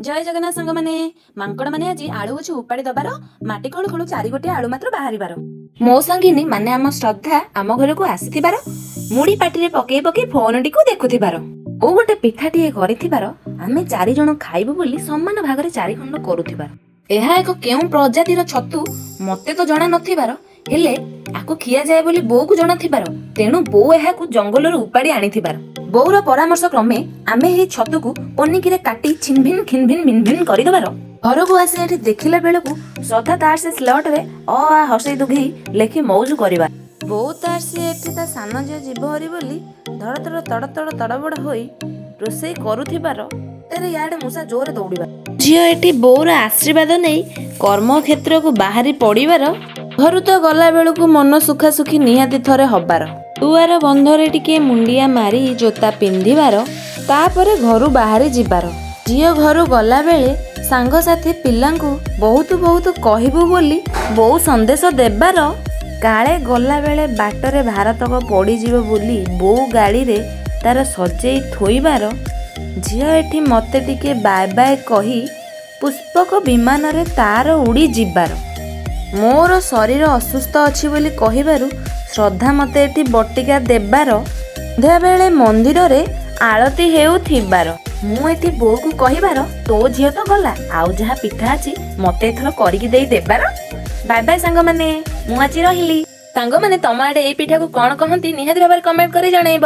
ଜୟ ଜଗନ୍ନାଥ ସାଙ୍ଗମାନେ। ମାଙ୍କଡ଼ମାନେ ଆଜି ଆଳୁ ଗଛ ଉପାଡ଼ି ଦବାର, ମାଟି ଖୋଳୁ ଖୋଳୁ ଚାରି ଗୋଟିଏ ଆଳୁ ମାତ୍ର ବାହାରିବାର। ମୋ ସଙ୍ଗିନୀ ମାନେ ଆମ ଶ୍ରଦ୍ଧା ଆମ ଘରକୁ ଆସିଥିବାର, ମୁଢି ପାଟିରେ ପକେଇ ପକେଇ ଫୋନଟିକୁ ଦେଖୁଥିବାର ଓ ଗୋଟେ ପିଠାଟିଏ କରିଥିବାର, ଆମେ ଚାରି ଜଣ ଖାଇବୁ ବୋଲି ସମାନ ଭାଗରେ ଚାରି ଖଣ୍ଡ କରୁଥିବାର। ଏହା ଏକ କେଉଁ ପ୍ରଜାତିର ଛତୁ ମତେ ତ ଜଣା ନଥିବାର, ହେଲେ ଆକୁ ଖିଆଯାଏ ବୋଲି ବୋଉକୁ ଜଣାଥିବାର, ତେଣୁ ବୋଉ ଏହାକୁ ଜଙ୍ଗଲରୁ ଉପାଡ଼ି ଆଣିଥିବାର। ବୋଉର ପରାମର୍ଶ କ୍ରମେ ଆମେ ଏହି ଛତୁକୁ ପନିକିରେ କାଟି ଛିନଭିନ ଖିନଭିନ ଭିନଭିନ କରିଦେବାର। ଘରକୁ ଆସି ଏଠି ଦେଖିଲା ବେଳକୁ ଶ୍ରଦ୍ଧା ତାର ସେ ସ୍ଲଟରେ ଅ ଆ ହସେଇ ଦୁଘେଇ ଲେଖି ମଉଜ କରିବା। ବୋଉ ତାର ସିଏ ଏଠି ତା ସାନ ଝିଅ ଯିବ ହରି ବୋଲି ଧଡ଼ ଧଡ଼ ତଡ଼ ତଡ଼ ତଡ଼ବଡ଼ ହୋଇ ରୋଷେଇ କରୁଥିବାର, ତେରେ ଇଆଡ଼େ ମୂଷା ଜୋରେ ଦୌଡ଼ିବା। ଝିଅ ଏଠି ବୋଉର ଆଶୀର୍ବାଦ ନେଇ କର୍ମକ୍ଷେତ୍ରକୁ ବାହାରି ପଡ଼ିବାର, ଘରୁ ତ ଗଲା ବେଳକୁ ମନ ସୁଖାସୁଖି ନିହାତି ଥରେ ହବାର। ଦୁଆର ବନ୍ଧରେ ଟିକେ ମୁଣ୍ଡିଆ ମାରି ଜୋତା ପିନ୍ଧିବାର, ତାପରେ ଘରୁ ବାହାରି ଯିବାର। ଝିଅ ଘରୁ ଗଲାବେଳେ ସାଙ୍ଗସାଥି ପିଲାଙ୍କୁ ବହୁତ ବହୁତ କହିବୁ ବୋଲି ବୋଉ ସନ୍ଦେଶ ଦେବାର, କାଳେ ଗଲାବେଳେ ବାଟରେ ଭାରତକ ପଡ଼ିଯିବ ବୋଲି ବୋଉ ଗାଡ଼ିରେ ତାର ସଜେଇ ଥୋଇବାର। ଝିଅ ଏଠି ମୋତେ ଟିକେ ବାଏ ବାଏ କହି ପୁଷ୍ପକ ବିମାନରେ ତାର ଉଡ଼ି ଯିବାର। ମୋର ଶରୀର ଅସୁସ୍ଥ ଅଛି ବୋଲି କହିବାରୁ ଶ୍ରଦ୍ଧା ମୋତେ ଏଠି ବଟିକା ଦେବାର। ସନ୍ଧ୍ୟାବେଳେ ମନ୍ଦିରରେ ଆଳତି ହେଉଥିବାର, ମୁଁ ଏଠି ବୋଉକୁ କହିବାର, ତୋ ଝିଅ ତ ଗଲା, ଆଉ ଯାହା ପିଠା ଅଛି ମୋତେ ଏଥର କରିକି ଦେଇ ଦେବାର। ବାଏ ବାଏ ସାଙ୍ଗମାନେ, ମୁଁ ଆଜି ରହିଲି। ସାଙ୍ଗମାନେ, ତମ ଆଡ଼େ ଏଇ ପିଠାକୁ କଣ କହନ୍ତି ନିହାତି ଭାବରେ କମେଣ୍ଟ କରି ଜଣେଇବ।